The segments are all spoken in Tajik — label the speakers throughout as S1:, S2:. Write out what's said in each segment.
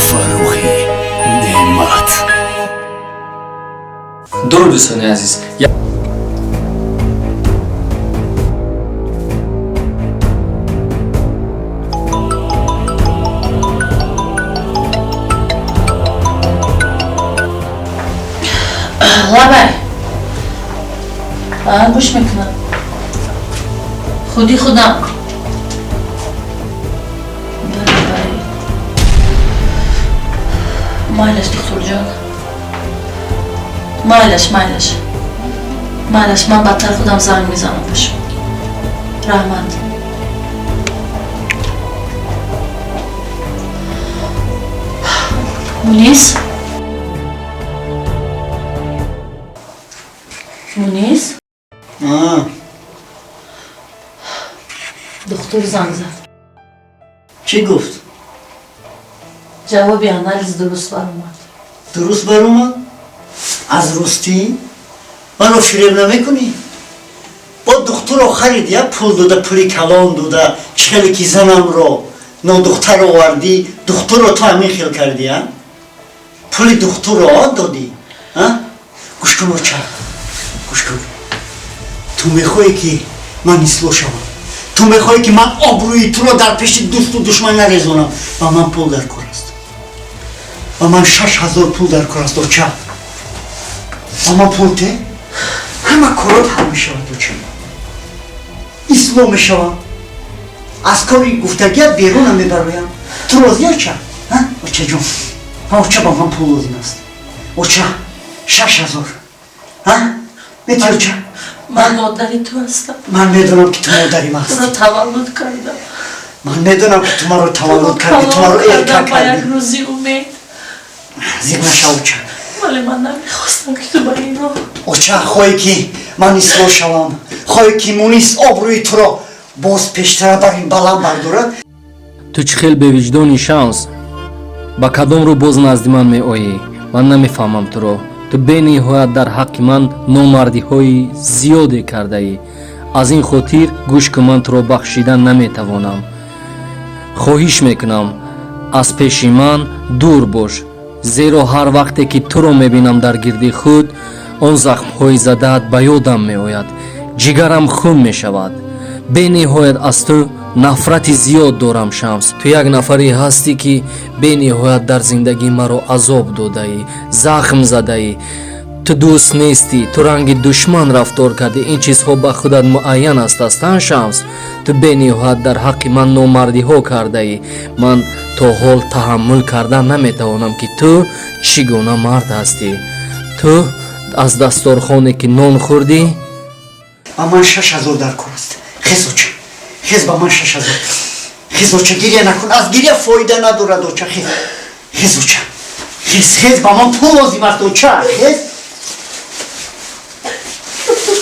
S1: Фаррухи Неъмат.
S2: Дуруд, дӯстони азиз.
S3: Лабай, гӯш мекунам. Худи худам. Бале, бале. Майлаш, духтурҷон. Майлаш, майлаш. Майлаш, ман баъдтар худам занг мезанам ба шумо. Раҳмат. Мунис? Мунис? Духтур занг зад.
S4: Чӣ гуфт?
S3: Ҷавоби анализ дуруст баромад.
S4: Дуруст баромад? Аз ростӣ? Маро фиреб намекунӣ? Бо духтурро харид, я пул дода, пули калон дода, чӣ хеле ки занамро нодухтар овардӣ, духтурро ту ҳамин хел кардӣ, а? Пули духтурро додӣ, а? Гӯш кун, оча, гӯш кун. Ту мехоҳӣ, ки ман ислоҳ шавам, ту мехоҳӣ, ки ман обрӯи туро дар пеши дӯсту душман нарезонам. Ба ман пул дар кор аст, ба ман 6000 пул дар кор аст, оча. Ба ман пул те, ҳама корот ҳал мешавад, оча. Ислоҳ мешавам, аз кори гуфтагият берунам мебароям. Ту розӣ, оча? Очаҷон, оча, ба ман пул лозим аст, оча. 6000 мети, оча?
S3: Ман модари ту ҳастам.
S4: Ман медонам, ки ту модари ман
S3: Туро
S4: ҳастӣ.
S3: таваллуд кардам.
S4: Ман медонам, ки ту маро таваллуд кардӣ, ту маро эрка
S3: Ба як
S4: кардӣ.
S3: рӯзи умед.
S4: Зиқ нашав, оча.
S3: Вале ман намехостам, ки ту ба ин роҳ.
S4: Оча, хоҳӣ, ки ман ислоҳ шавам, хоҳӣ, ки Мунис обрӯи туро боз пештара бар ин баланд бардорад.
S2: Ту чӣ хел бевиҷдони, Шамс! Ба кадом рӯ боз назди ман меоӣ? Ман намефаҳмам туро. Ту бениҳоят дар ҳаққи ман номардиҳои зиёде кардаӣ. Аз ин хотир, гӯш кун, ман туро бахшидан наметавонам. Хоҳиш мекунам, аз пеши ман дур бош, зеро ҳар вақте ки туро мебинам дар гирди худ, он захмҳои задаат ба ёдам меояд, ҷигарам хун мешавад. Бениҳоят аз ту нафрати зиёд дорам, Шамс. Ту як нафаре ҳастӣ, ки бениҳоят дар зиндагӣ маро азоб додаӣ, захм задаӣ. Ту дӯст нестӣ, ту ранги душман рафтор кардӣ. Ин чизҳо ба худат муайян аст астан, Шамс. Ту бениҳоят дар ҳаққи ман номардиҳо кардаӣ. Ман то ҳол таҳаммул кардан наметавонам, ки ту чӣ гуна мард ҳастӣ. Ту аз дасторхоне ки нон хӯрдӣ.
S4: Ба ман 6000 дар кор аст. Хез, оча, хез, ба ман 6000. Хез, оча, гиря накун, аз гиря фоида надорад, оча. Хез, хез, оча, хез, хез, ба ман пул лозим аст, оча, хез.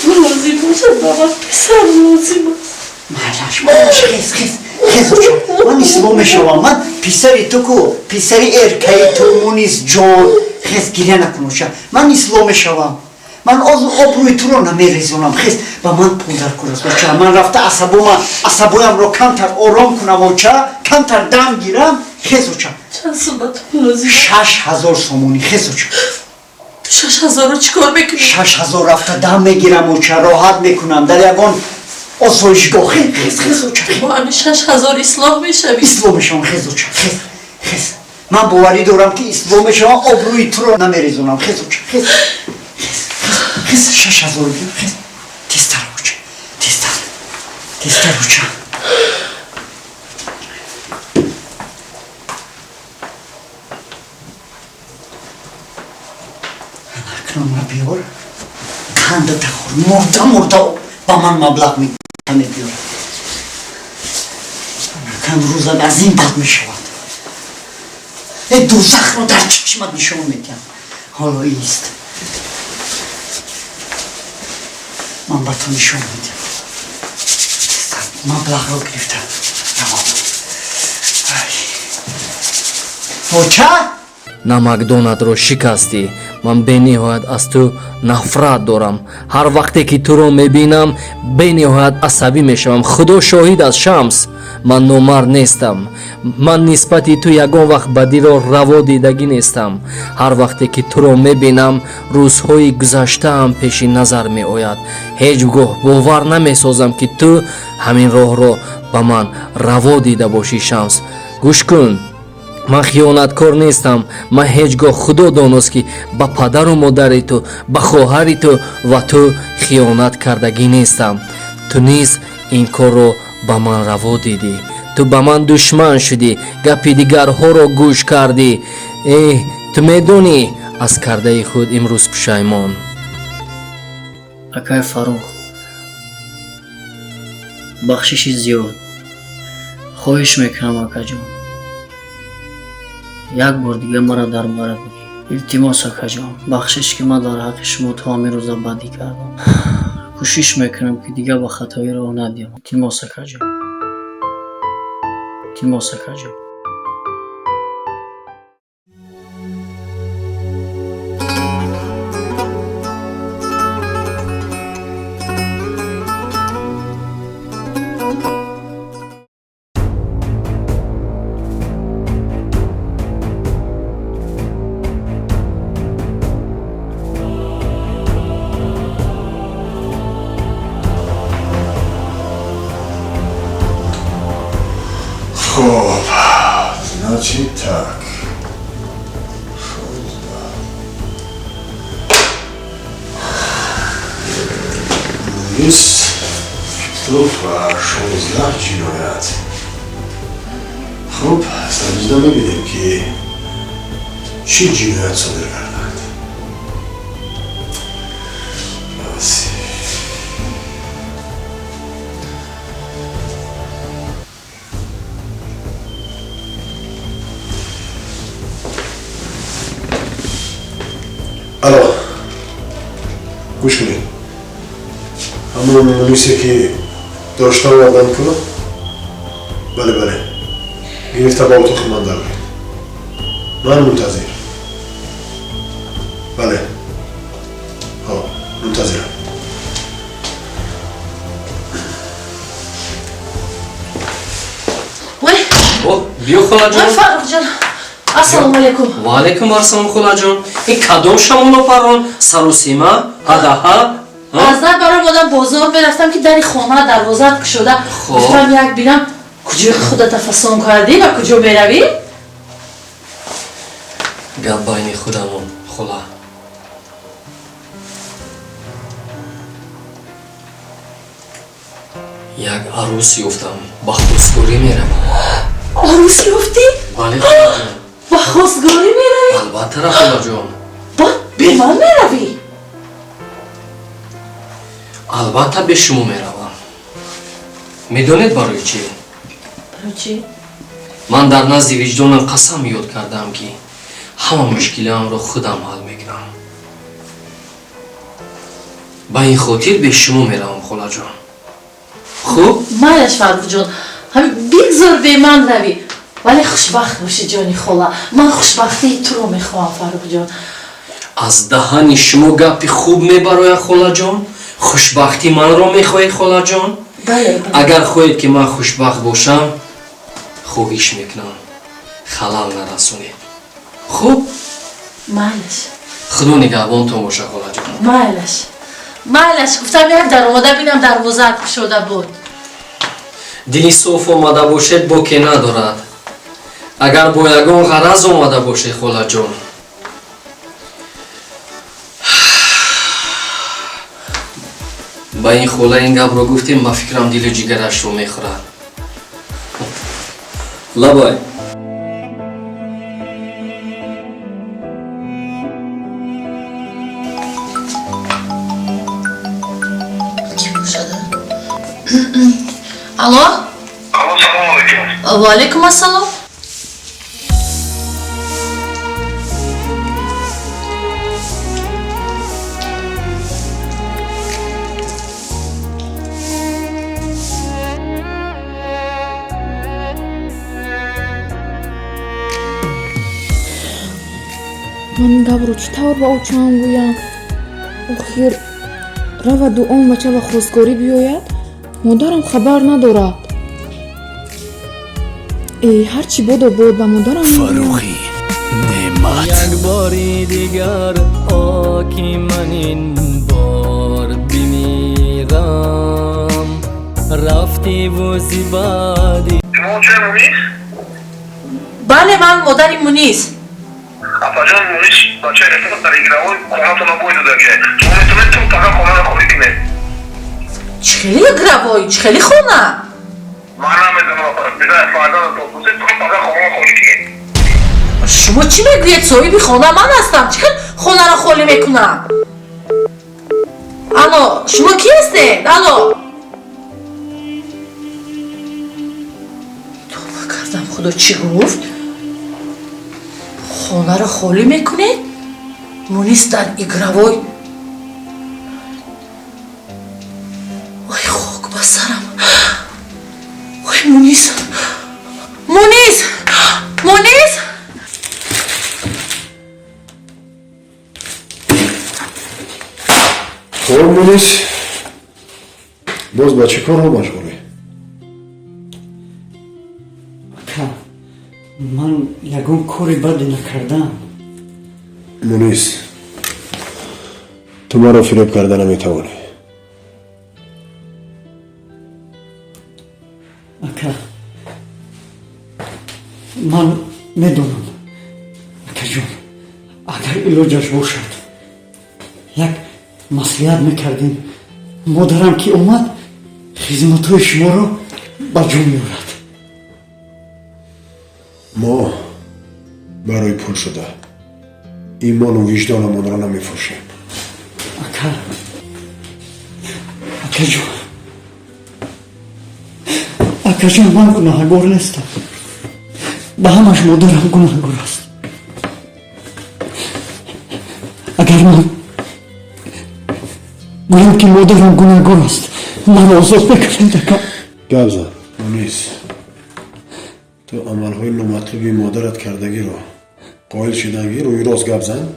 S3: Пул лозим бошад, ба ман писар лозим аст.
S4: Майлаш, майлаш, хез, хез, хез, оча. Ман ислоҳ мешавам. Ман писари ту ку, писари эркаи ту, Мунис ҷон. Хез, гиря накун, оча. Ман ислоҳ мешавам, ман обрӯи туро намерезонам. Хез, ба ман пул дар кор аст, оча. Ман рафта асабоямро камтар ором кунам, оча, камтар дам гирам. Хез, оча.
S3: Чанд сум ба ту пул лозим аст?
S4: 6000 сомонӣ. Хез, оча.
S3: Ту 6000-ро чӣ кор мекунӣ?
S4: 6000 рафта дам мегирам, оча, роҳат мекунам дар ягон осоишгоҳ. Хез, хез, хез, оча.
S3: Бо ҳамин 6000 ислоҳ мешавӣ?
S4: Ислоҳ мешавам. Хез, оча, хез, хез. Ман боварӣ дорам, ки ислоҳ мешавам, обрӯи туро намерезонам. Хез, оча, хез, хез, хез, 6000 бир, хез, тезтар, оча, тезтар, тезтар, оча. Акнун ма биёр, қанда тахӯр, мурда мурда ба ман маблағ мебиёрад. Акан рӯзам аз ин бад мешавад. Э, дӯзахро дар чашмат нишон медиҳам. Ҳоло ист, ман ба ту нишон медиҳам. Маблағро гирифта равон. Боча?
S2: Намакдонатро шикастӣ. Ман бениҳоят аз ту нафрат дорам. Ҳар вақте ки туро мебинам, бениҳоят асабӣ мешавам. Худо шоҳид аст, Шамс, ман номард нестам. Ман нисбати ту ягон вақт бадиро раво дидагӣ нестам. Ҳар вақте ки туро мебинам, рӯзҳои гузаштаам пеши назар меояд. Ҳеҷ гоҳ бовар намесозам, ки ту ҳамин роҳро ба ман раво дида бошӣ. Шамс, гӯш кун, ман хиёнаткор нестам. Ман ҳеҷ гоҳ, худо доност, ки ба падару модари ту, ба хоҳари ту ва ту хиёнат кардагӣ нестам. Ту низ ин корро ба ман раво дидӣ. Ту ба ман душман шудӣ, гапи дигарҳоро гӯш кардӣ. Эҳ, ту медонӣ, аз кардаи худ имрӯз пушаймон.
S5: Акай Фаррух, бахшиши зиёд хоҳиш мекунам, акаҷон, як бор дига мара дар бара бигир, илтимос. Акаҷон, бахшиш, ки ман дар ҳаққи шумо то ҳамин рӯза бадӣ кардам. Кӯшиш мекунам, ки дига ба хатоӣ роҳ надиҳам. Илтимос, акаҷон, илтимос, акаҷон.
S1: Хоб, значит так. 16 ва 16 ҷиноят. Хуб, санҷида мебинем, ки чӣ ҷиноят содир карданд. Бас. Алло, гӯш кунед. Ҳамон мулисе, ки дошта овардан ку? Бале, бале, гирифта ба утоқи ман дароред. Ман мунтазир. Бале, ҳо, мунтазирам.
S3: Ой,
S2: О, биё, холаҷон.
S3: Ой, Фаррухҷон, ассалому алайкум.
S2: Ва алайкум ассалом, холаҷон. Ин кадом шамолу парон сарусима ҳадаҳа?
S3: Аз дар баромадам, бозор мерафтам, ки дари хона дарвозаат кушода.
S2: Хоб.
S3: Гуфтам, як бинам, куҷои худата фасон кардӣ ва куҷо меравӣ.
S2: Гап байни худамон, хола. Як арӯс ёфтам, ба хостгорӣ меравам.
S3: Арӯс ёфтӣ?
S2: Бале, холаҷон.
S3: Ба хостгорӣ меравӣ?
S2: Албатта, холаҷон.
S3: Ба бе ман меравӣ?
S2: Албатта, бе шумо меравам. Медонед, барои чӣ?
S3: Барои чӣ?
S2: Ман дар назди виҷдонам қасам ёд кардам, ки ҳама мушкилиамро худам ҳал мекунам. Ба ин хотир бе шумо меравам, холаҷон. Хуб.
S3: Майлаш, Фаррухҷон, ҳамин бигзор бе ман равӣ, вале хушбахт бошӣ, ҷони хола. Ман хушбахтии туро мехоҳам, Фаррухҷон.
S2: Аз даҳани шумо гапи хуб мебарояд, холаҷон. Хушбахтӣ манро мехоҳед, холаҷон?
S3: Бале, бале.
S2: Агар хоҳед, ки ман хушбахт бошам, хоҳиш мекунам, халал нарасонед. Хуб.
S3: Майлаш.
S2: Худо нигаҳбонтон боша, холаҷон.
S3: Майлаш, майлаш. Гуфтам, як даромада бинам, дарвозаат кушода буд.
S2: Дили соф омада бошед, боке надорад. Агар бо ягон ғараз омада бошед, холаҷон, ба ин хола ин гапро гуфтем, ба фикрам, дилу ҷигарашро мехӯрад. Лабай.
S3: Кӣ бошада? Алло.
S6: Алло, салом алейкум.
S3: Ва алайкум ассалом.
S7: Ман ин гапро чӣ тавр ба очаам гӯям? Охир раваду он бача ба хостгорӣ биёяд, модарам хабар надорад. Э, ҳарчи бодо бод, ба модарам мегӯям.
S8: Фаррухӣ Неъмат.
S2: Як бори дигар, о ки ман ин бор бимирам, рафтиву зи баъди.
S6: Шумо чӣ, Мунис?
S3: Бале, ман модари Мунис.
S6: Апаҷон, Мунис бачаи рафиқат дар игровой хонатона бой додагия. Шумо метавонед ту фақат хонаро холӣ кунед.
S3: Чӣ хели игровой, чӣ хели хона?
S6: Ман намедонам, апа, бизар фарзандатон пурсед, ту фақат хонаро холӣ кунед.
S3: Шумо чӣ мегӯед? Соҳиби хона ман ҳастам, чӣ хел хонаро холӣ мекунам? Алло, шумо кӣ ҳастед? Алло, тоба кардам, худо, чӣ гуфт? Хонаро холӣ мекунед, Мунис дар игровой. Ой, хок ба сарам! Ой, Мунис, Мунис, Мунис!
S1: Хоб, Мунис, боз ба чӣ корҳо машғулӣ?
S4: Ака, ман ягон кори баде накардам.
S1: Мунис, ту маро фиреб карда наметавонӣ.
S4: Ака, ман медонам. Акаҷон, агар илоҷаш бошад, як маслиҳат мекардем. Модарам ки омад, хизматҳои шуморо ба ҷо меорад.
S1: Мо барои пул шуда имону виҷдонамонро намефурӯшем.
S4: Ака, акаҷон, акаҷон, ман гунаҳгор нестам. Ба ҳамаш модарам гунаҳгор аст. Агар ман гӯям, ки модарам гунаҳгор аст, маро озод мекунед, ака?
S1: Гап зан, Мунис. Ту амалҳои номатлуби модарат кардагиро қоил шиданги рӯи рост гап зан.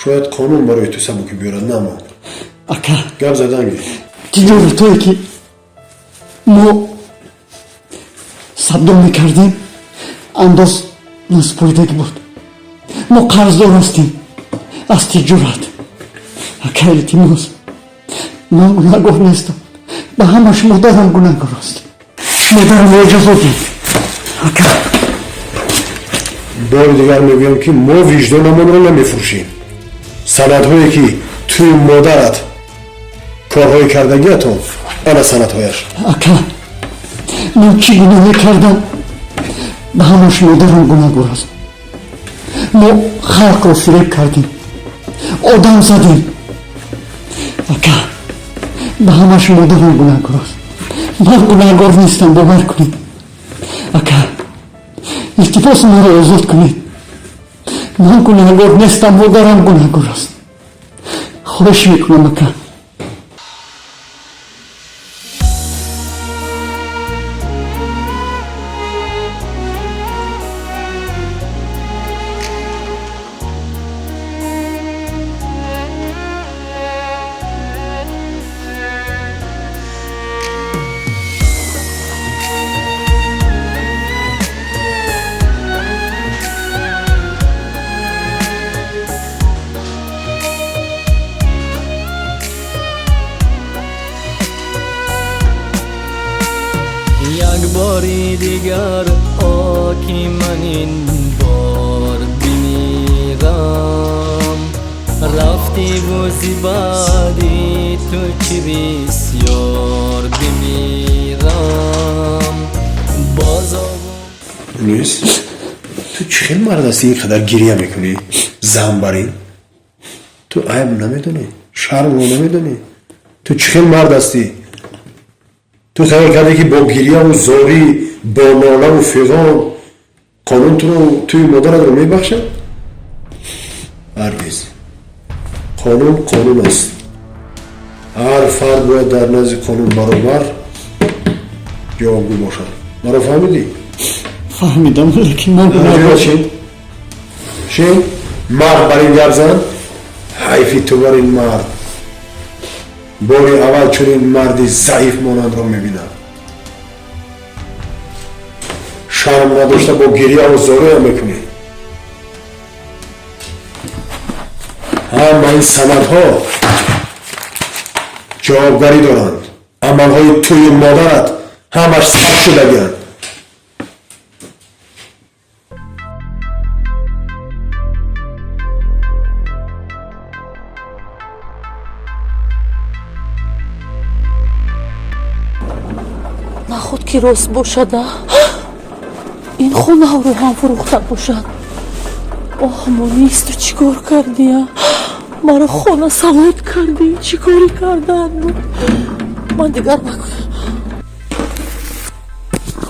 S1: Шояд қонун барои ту сабукӣ биёрад, на ман.
S4: Ака.
S1: Гап заданги.
S4: Тиҷоратое ки мо савдо мекардем, андоз насупоридагӣ буд. Мо қарздор ҳастем аз тиҷорат. Ака, илтимос, ман гунаҳгор нестам. Ба ҳамаш модарам гунаҳгор аст. Модарамро ҷазо диҳед, ака.
S1: Бори дигар мегӯям, ки мо виҷдонамонро намефурӯшем. Санадҳое, ки туи модарат корҳои кардагиатон, ана санадҳояш.
S4: Ака, ман чӣ гуноҳе кардам? Ба ҳамаш модарам гунаҳгор аст. Мо халқро фиреб кардем, одам задем. Ака, ба ҳамаш модарам гунаҳгор аст. Ман гунаҳгор нестам, бовар кунед. Ака, илтимос, маро озод кунед. Ман гунаҳгор нестам, модарам гунаҳгор аст. Хоҳиш мекунам, ака.
S2: Як бори дигар, о ки ман ин бор бимирам, рафтиву зи баъди ту чӣ бисёр бимирам, боз.
S1: Мунис, ту чӣ хел мард ҳастӣ, ин қадар гиря мекунӣ? Зан барин ту айб намедонӣ, шармро намедонӣ. Ту чӣ хел мард ҳастӣ? Ту хаёл кардӣ, ки бо гирьяву зорӣ, бо нолаву фиғон қонун туро, туи модаратро мебахшад? Ҳаргиз. Қонун қонун аст. Ҳар фард бояд дар назди қонун баробар ҷавобгӯ бошад. Маро фаҳмидӣ?
S4: Фаҳмидам, лекин ман
S1: Шин, шин. Мард бар ин гап зан? Ҳайфи ту бар ин мард. Бори аввал чунин марди заиф монандро мебинам. Шарм надошта бо гирьяву зориам мекунӣ. Ҳама ин санадҳо ҷавобгарӣ доранд. Амалҳои тую модарат ҳамаш сабт шудагианд.
S3: Наход ки рост бошада, ин хонаҳоро ҳам фурӯхта бошад. Оҳ, Мунис, ту чӣ кор кардия? Маро хона савод кардӣ, чӣ корӣ кардан? Ман дигар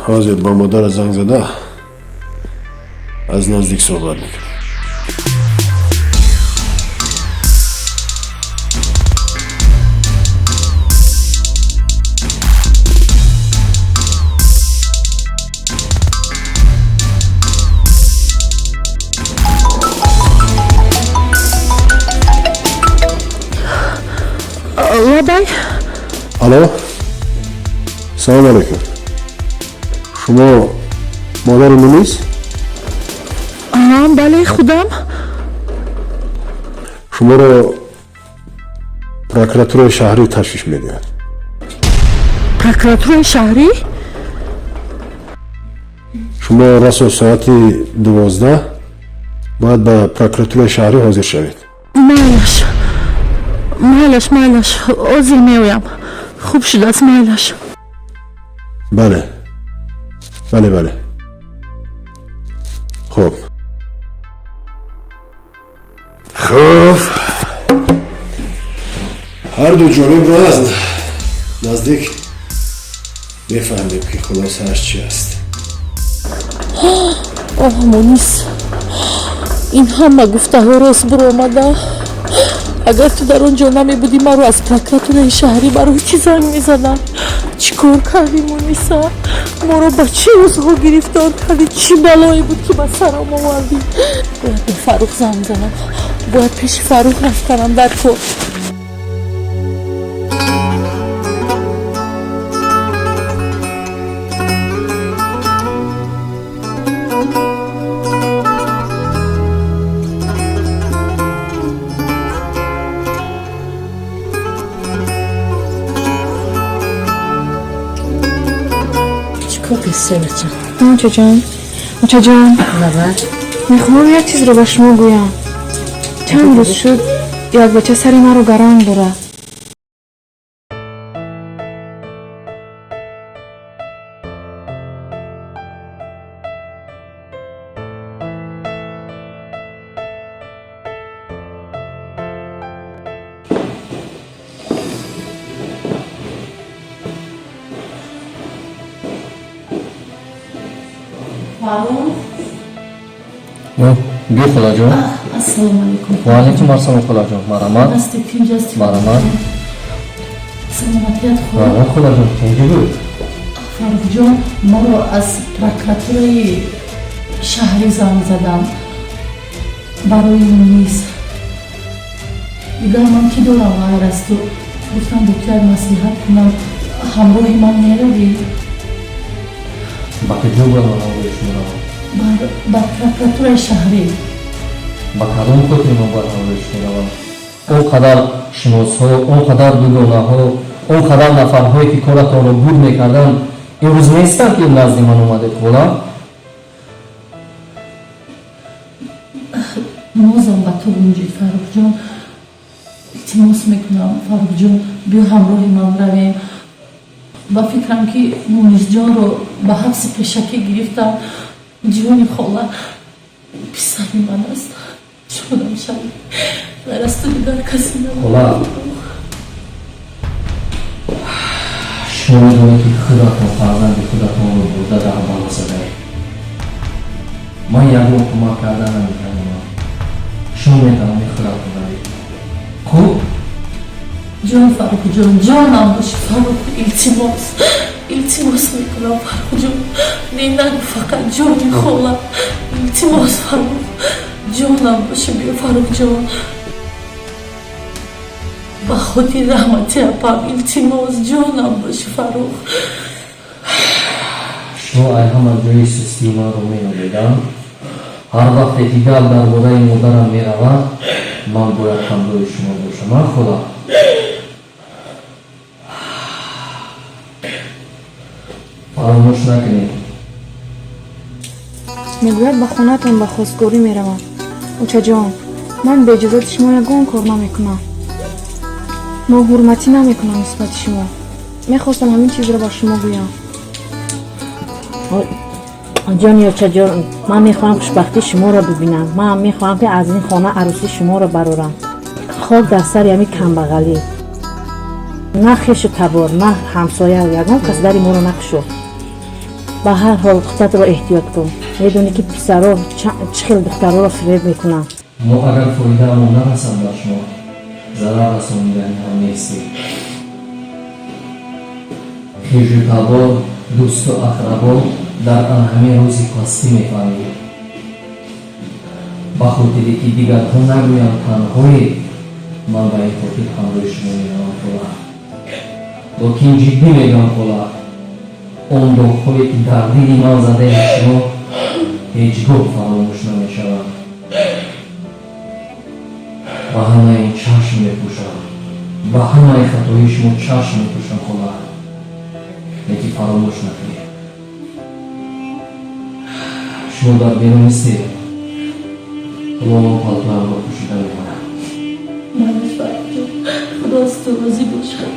S1: Ҳозир ба модара занг зада, аз наздик суҳбат мекунем.
S3: Лабай.
S1: Алло, салому алайкум. Шумо модари Мунис?
S3: Бале, худам.
S1: Шуморо прокуратураи шаҳрӣ ташвиш медиҳад.
S3: Прокуратураи шаҳрӣ?
S1: Шумо расо соати 12 бояд ба прокуратураи шаҳрӣ ҳозир шавед.
S3: Майлаш, майлаш, майлаш, ҳозир меоям. Хуб шудааст, майлаш.
S1: Бале, бале, бале. Хуб, хуб, ҳарду ҷонибро аз наздик мефаҳмем, ки хулосааш чи аст.
S3: Оҳ, Мунис, ин ҳама гуфтаҳо рост буромада. Агар ту дар он ҷо намебудӣ, маро аз прокуратураи шаҳрӣ барои чӣ занг мезананд? Чӣ кор кардӣ, Муниса? Моро ба чӣ рӯзҳо гирифтор кардӣ? Чӣ балое буд, ки ба сарам овардӣ? Бояд ба Фаррух занг занам, бояд пеши Фаррух рафтанам дар кор.
S7: Мучаҷон, мучаҷон, мехоҳам як чизро ба шумо гӯям. Чанд рӯз шуд, як бача сари маро гаранг дорад.
S2: Биё, холаҷон.
S3: Ассалому алайкум.
S2: Ва алайкум ассалом, холаҷон, марҳамат.
S3: Ҳасти, тинҷ ҳасти?
S2: Марҳамат.
S3: Саломатият хуб?
S2: Марҳамат, холаҷон, тинҷи буд.
S3: Фаррухҷон, моро аз прокуратураи шаҳрӣ занг заданд барои Мунис. Дигар ман кӣ дорам ғайр аз ту? Гуфтам, бо ту як маслиҳат кунам. Ҳамроҳи ман меравӣ?
S2: Ба куҷо бояд ман ҳамроҳи шумо равам?
S3: Ба прокуратураи шаҳрӣ.
S2: Ба кадом хотир ман бояд ҳамроҳи шумо равам? Он қадар шиносҳо, он қадар дугонаҳо, он қадар нафарҳое, ки коратонро буд мекарданд, имрӯз нестанд, ки назди ман омадед, хола?
S3: Нозам ба ту гунҷид, Фаррухҷон. Илтимос мекунам, Фаррухҷон, биё ҳамроҳи ман равем. Ба фикрам, ки Мунисҷонро ба ҳабси пешакӣ гирифтам. Ҷони хола, писари ман аст, ҷонам шавӣ, ғайр аз ту дигар касе
S2: Хола, шумо медонед, ки худатон фарзанди худатонро бурда дар бало задаед. Ман ягон кӯмак карда наметавонам. Шумо метавонед худатон равед. Хуб.
S3: Ҷон, Фаррухҷон, ҷонам боши, Фаррух, илтимос, илтимос мекунам, Фаррухҷон, не, нагӯ, фақат ҷони хола, илтимос, Фаррух. Ҷонам боши, биё, Фаррухҷон, ба хотири раҳмати апам, илтимос, ҷонам боши, Фаррух.
S2: Шумо ай ҳама ҷои сустии манро меёбед. Ҳар вақте ки гап дар бораи модарам меравад, ман бояд ҳамроҳи шумо бошам, а, хола? Фаромӯш накунед.
S7: Мегӯяд, ба хонаатон ба хостгорӣ меравам. Очаҷон, ман бе иҷозати шумо ягон кор намекунам, ноҳурматӣ намекунам нисбати шумо. Мехостам ҳамин чизро ба шумо гӯям.
S9: Ҷони очаҷон, ман мехоҳам хушбахтии шуморо бибинам. Ман мехоҳам, ки аз ин хона арӯсии шуморо барорам. Хок дар сари ҳамин камбағалӣ. На хешу табор, на ҳамсоя, ягон кас дари моро накушод. Ба ҳар ҳол худатро эҳтиёт кун. Медонӣ, ки писаро чӣ хел духтароро фиреб мекунанд.
S2: Мо агар фоидаамон нарасад ба шумо, зарар расониданӣ ҳам нестем. Хешу табор, дӯсту ақрабо дар ан ҳамин рӯзи пастӣ мефаҳмед. Ба хотире ки дигарҳо нагӯянд танҳое, ман ба ин хотир ҳамроҳи шумо меравам, хола. Локин ҷиддӣ мегӯям, хола, он доғҳое, ки дар дили ман задаед шумо, ҳеҷ гоҳ фаромӯш намешаванд. Ба ҳамаи ин чашм мепӯшам, ба ҳамаи хатои шумо чашм мепӯшам, хола, лекин фаромӯш накунед. Шумо дар берун истед, ҳоло ман палтоямро пӯшида мемонам.
S3: Майли, Фаррухҷон, Худо аз ту розӣ бошад.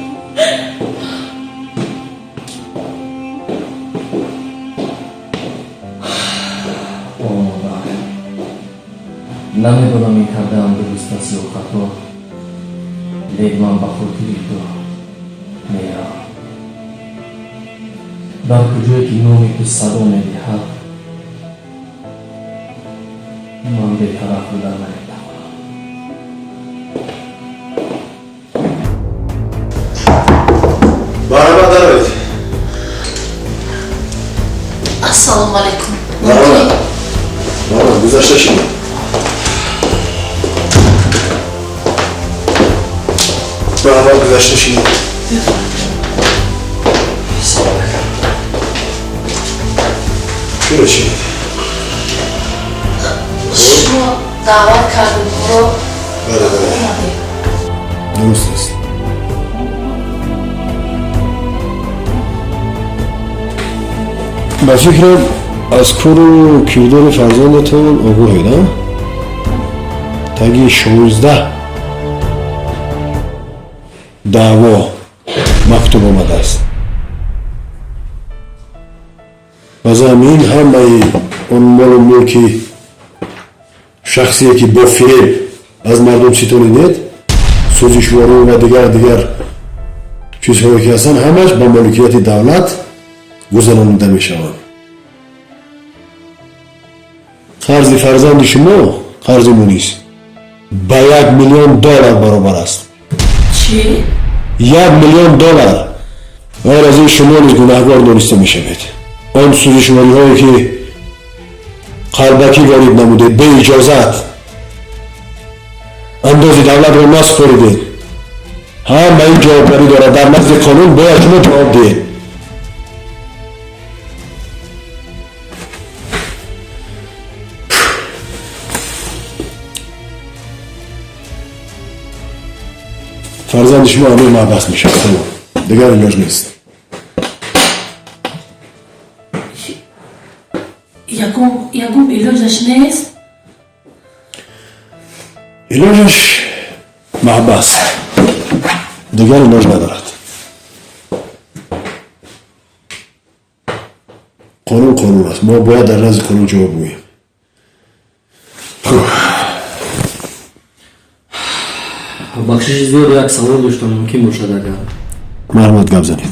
S2: О модар, намедонам, ин кардаам дуруст аст ё хато, лек ман ба хотири ту меравам. Дар куҷое ки номи ту садо медиҳад, ман бетараф буда наметавонам.
S1: Марҳамат, дароед.
S3: Ассалому алайкум.
S1: Марҳамат, марҳамат, гузашта шинед. Марҳамат, гузашта шинед.
S2: Салом алайкум.
S1: Биро, шинед.
S3: Шумо даъват кардед моро.
S1: Бале.
S3: Омадем.
S1: Дуруст аст. Ба фикрам, аз кору кирдори фарзандатон огоҳед, а? Таги 16 даъво мактуб омадааст. Ба замин ҳамаи он молу мулки шахсие, ки бо фиреб аз мардум ситонидед, сӯзишворӣ ва дигар дигар чизҳое, ки ҳастанд, ҳамаш ба моликияти давлат гузаронида мешаванд. Қарзи фарзанди шумо, қарзи Мунис, ба 1 миллион доллар баробар аст.
S3: Чӣ?
S1: 1 миллион доллар. Ғайр аз ин, шумо низ гунаҳгор дониста мешавед. Он сӯзишвориҳое, ки қалбакӣ ворид намудед, беиҷозат, андози давлатро насупоридед, ҳама ин ҷавобгарӣ дорад. Дар назди қонун бояд шумо ҷавоб диҳед. Фарзанди шумо ҳамин маҳбас мешавад, тамом, дигар илоҷ нест.
S3: Ягон илоҷаш нест?
S1: Илоҷаш маҳбас, дигар илоҷ надорад. Қонун қонун аст, мо бояд дар назди қонун ҷавоб гӯем. Хуб.
S2: Бахшиши зиёд, як савол доштам, мумкин бошад агар.
S1: Марҳамат, гап занед.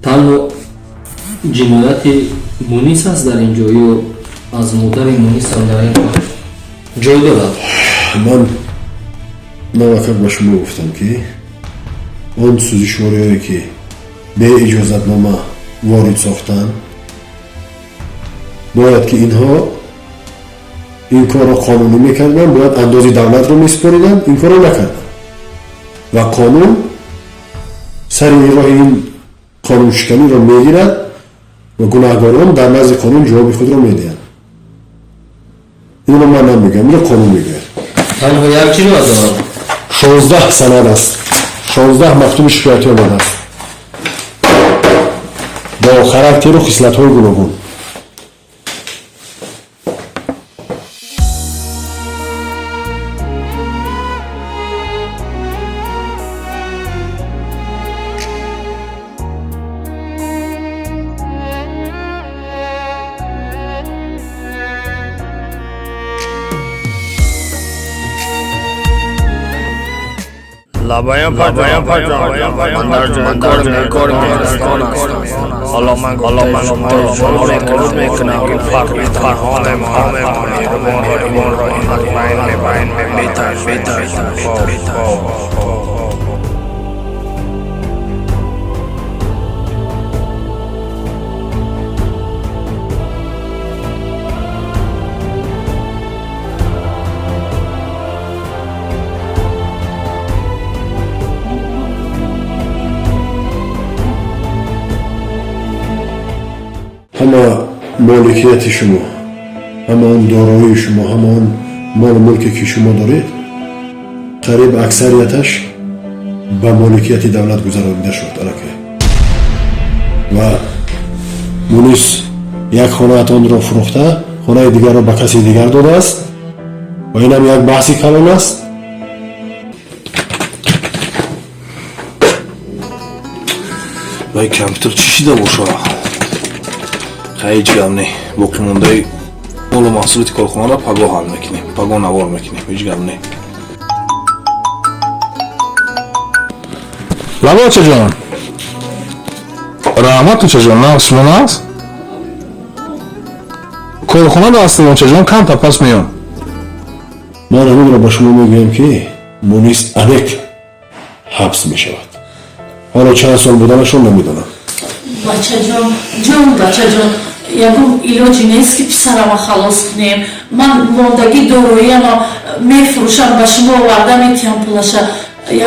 S2: Танҳо ҷинояти Мунис аст дар ин ҷо ё аз модари Мунисам дар ин кор ҷой дорад?
S1: Ман навакак ба шумо гуфтам, ки он сӯзишвориҳое, ки беиҷозатнома ворид сохтанд, бояд ки инҳо Ин корро қонунӣ мекарданд, бояд андози давлатро месупориданд, ин корро накарданд. Ва қонун сари роҳи ин қонуншиканиро мегирад ва гунаҳгорон дар назди қонун ҷавоби худро медиҳанд. Инро ман намегӯям, инро қонун мегӯяд.
S2: Танҳо як ҷиноят дорам.
S1: 16 санад аст, 16 мактуби шикоятӣ омадааст бо характеру хислатҳои гуногун.
S10: لبایم من در کار مهرستان هستم. حالا من شما میکنم که فرهان مهربان را این میترسم.
S1: Ҳама моликияти шумо, ҳама он дороии шумо, ҳама он молу мулке ки шумо доред, қариб аксарияташ ба моликияти давлат гузаронида шуд аллакай. Ва Мунис як хонаатонро фурӯхта, хонаи дигарро ба каси дигар додааст ва инам як баҳси калон аст.
S11: Вай компютер чӣ шида бошад? Ҳеҷ гап не, боқимондаи молу маҳсулоти корхонаро пагоҳ ҳал мекунем, пагоҳ навор мекунем, ҳеҷ гап не. Лабо очаҷон, раҳмат очаҷон, нағз шумо нағз? Корхона ҳастем очаҷон, камтар пас меём.
S1: Ман ҳаминро ба шумо мегӯям ки Мунис анек ҳабс мешавад. Ҳоло чанд сол буданашон намедонам.
S3: Бачаҷон, ҷон бачаҷон, ягон илоҷе нест ки писарама халос кунем. Ман мондагӣ дороияма мефурӯшам, ба шумо оварда метиҳам пулаша.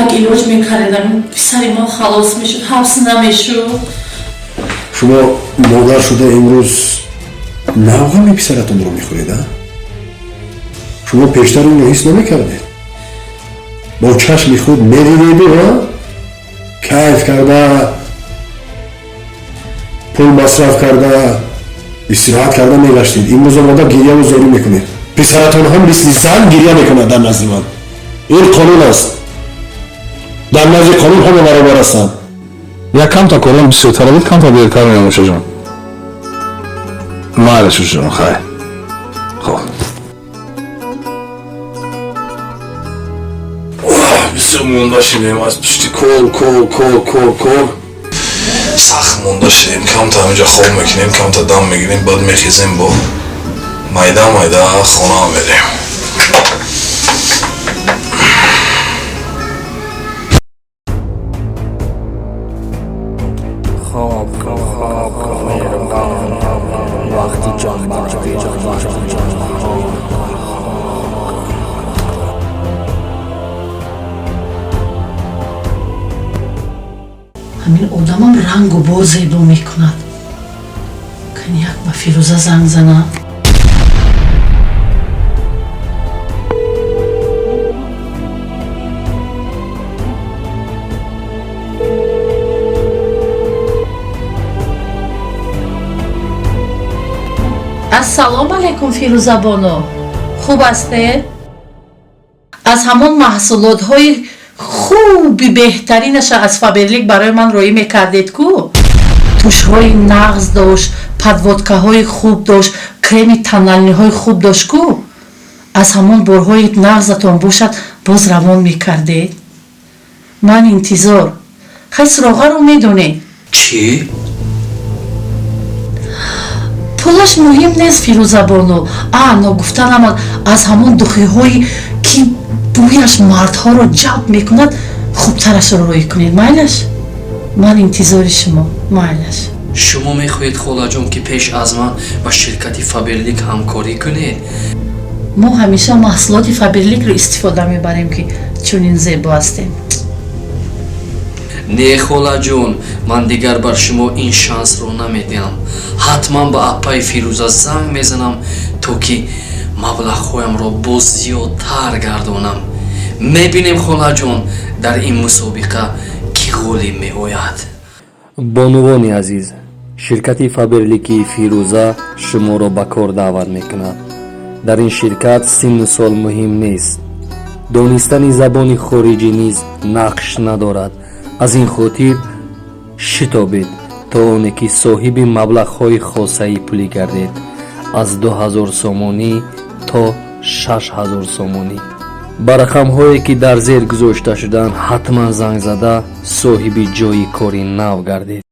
S3: Як илоҷ мекардам, писари ман халос мешуд, ҳабс намешуд.
S1: Шумо модар шуда имрӯз навғами писаратонро мехӯред, а? Шумо пештар инро ҳис намекардед? Бо чашми худ медидеду, а? Кайф карда, пул масраф карда, истироҳат карда мегаштед. Имрӯз омода гирьяву зорӣ мекунед. Писаратон ҳам мисли зан гирья мекунад дар назди ман. Ин қонун аст. Дар назди қонун ҳама баробар ҳастанд.
S11: Як камта корон бисёртара буд, камта дертар меём очаҷон. Майлаш очаҷон, хайр. Хоб. Бисёр монда шидем аз пушти кор, кор, кор, кор, кор. Сахт монда шидем, камта ҳаминҷа хоб мекунем, камта дам мегирем, баъд мехезем бо майда майда хона мерем.
S10: Хоб меҳрубон, вақти ҷон
S3: ҳамин одамам рангу бор зебо мекунад. Кани як ба Фирӯза занг занам. Ассалому алайкум, Фирӯзабону, хуб ҳастед? Аз ҳамон маҳсулотҳои хуби беҳтаринаша аз Фаберлик барои ман роӣ мекардед ку? Тушҳои нағз дошт, подводкаҳои хуб дошт, креми тоналниҳои хуб дошт ку? Аз ҳамон борҳои нағзатон бошад, боз равон мекардед. Ман интизор. Хай, суроғаро медонед.
S11: Чӣ?
S3: Пулаш муҳим нест, Фирӯзабону. А, ногуфта намонд, аз ҳамон духиҳое ки бӯяш мардҳоро ҷалб мекунад, хубтарашро роӣ кунед. Майлаш? Ман интизори шумо. Майлаш.
S2: Шумо мехоҳед, холаҷон, ки пеш аз ман ба ширкати Фаберлик ҳамкорӣ кунед?
S3: Мо ҳамеша маҳсулоти Фаберликро истифода мебарем, ки чунин зебо ҳастем.
S2: Не, холаҷон, ман дигар бар шумо ин шансро намедиҳам. Ҳатман ба аппаи Фирӯза занг мезанам, то ки маблағҳоямро боз зиёдтар гардонам. Мебинем, холаҷон, дар ин мусобиқа кӣ ғолиб меояд. Бонувони азиз, ширкати Фаберликии Фирӯза шуморо ба кор даъват мекунад. Дар ин ширкат синну сол муҳим нест, донистани забони хориҷӣ низ нақш надорад. Аз ин хотир шитобед, то оне ки соҳиби маблағҳои хосаи пулӣ гардед, аз 2000 сомонӣ то 6000 сомонӣ. Ба рақамҳое, ки дар зер гузошта шудаанд, ҳатман занг зада, соҳиби ҷойи кори нав гардед.